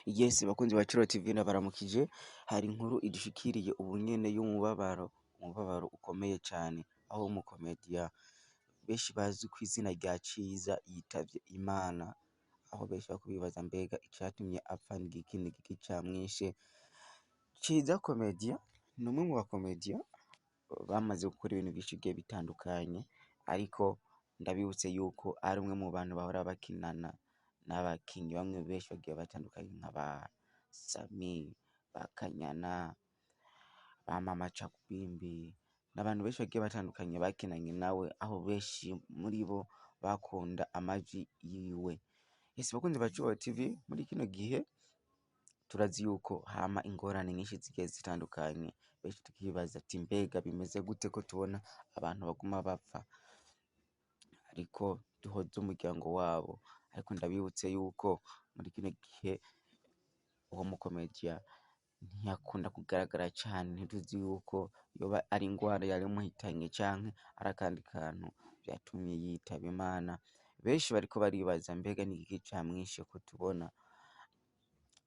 Yes, bakunzi ba Curo TV, ndabaramukije. Hari inkuru idushikiriye ubu nyene y'umubabaro, umubabaro ukomeye cane, aho umukomedia benshi bazi kw'izina rya Ciza yitavye Imana, aho benshi bariko bibaza: mbega icatumye apfa n'igiki, n'igiki camwishe? Ciza Comedien ni umwe mu bakomedia bamaze gukora ibintu vyinshi bigiye bitandukanye, ariko ndabibutse yuko ari umwe mu bantu bahora bakinana n'abakinyi bamwe benshi bagiye batandukanye nka ba Sami, ba Kanyana, ba Mama Cakubimbi, n'abantu benshi bagiye batandukanye bakinanye nawe, aho benshi muri bo bakunda amajwi yiwe. Ese bakunzi ba Cuba TV, muri kino gihe turazi yuko hama ingorane nyinshi zigiye zitandukanye, benshi tukibaza ati: mbega bimeze gute ko tubona abantu baguma bapfa? Ariko duhoze umuryango wabo. Ariko ndabibutse yuko muri kino gihe uwo mukomedia ntiyakunda kugaragara cane, ntituzi yuko yoba ari ingwara yari imuhitanye canke ari akandi kantu vyatumye yitaba Imana. Benshi bariko baribaza: mbega n'igiki camwishe ko tubona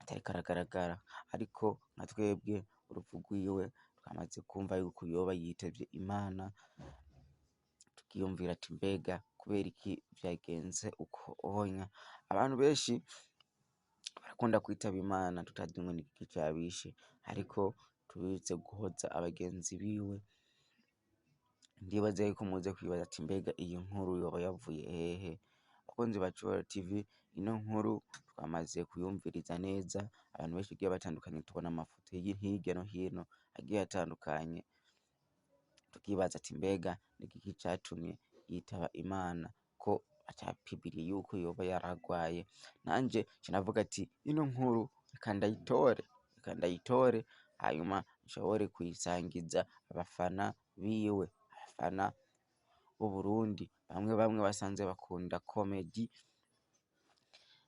atariko aragaragara? Ariko nka twebwe urupfu rwiwe twamaze kumva yuko yoba yitavye Imana, tukiyumvira ati: mbega kubera iki vyagenze uko onya? Abantu benshi barakunda kwitaba Imana tutazi ngo n'igiki cabishe, ariko tubibutse guhoza abagenzi biwe. Ndibaza yuko muze kwibaza ati: mbega iyi nkuru yoba yavuye hehe? Bakunzi ba Cubahiro TV, ino nkuru twamaze kuyumviriza neza, abantu benshi bagiye batandukanye, tubona amafoto hirya no hino agiye atandukanye, tukibaza ati: mbega n'igiki catumye yitaba Imana ko batapibiriye yuko yoba yaragwaye? Nanje nca ndavuga ati: ino nkuru reka ndayitore, reka ndayitore, hanyuma nshobore kuyisangiza abafana biwe, abafana b'Uburundi bamwe bamwe basanzwe bakunda comedy.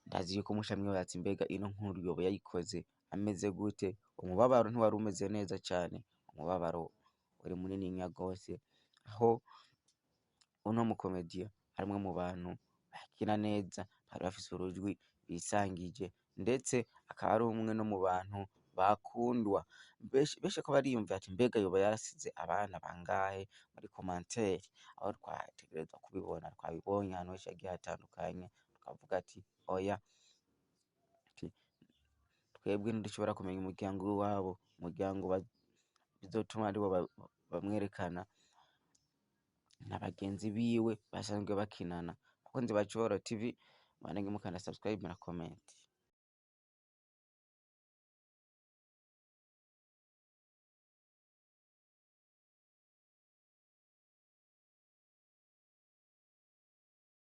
Ndazi yuko muca mwibaza ati: mbega ino nkuru yoba yayikoze ameze gute? Umubabaro ntiwari umeze neza cane, umubabaro wari munininya gose, aho uno mukomedia ari umwe mu bantu bakina neza, bari bafise urujwi bisangije, ndetse akaba ari umwe no mu bantu bakundwa. Benshi ko bariyumvira ati: mbega yoba yarasize abana bangahe muri commentaire? Aho twategerezwa kubibona, twabibonye ahantu henshi hagiye hatandukanye, tukavuga ati: oya, twebwe ntidushobora kumenya umuryango w'iwabo, umuryango bizotuma aribo bamwerekana na bagenzi biwe basanzwe bakinana. Bakunzi ba Cubahiro TV, mubandanye mukanda subscribe na comment.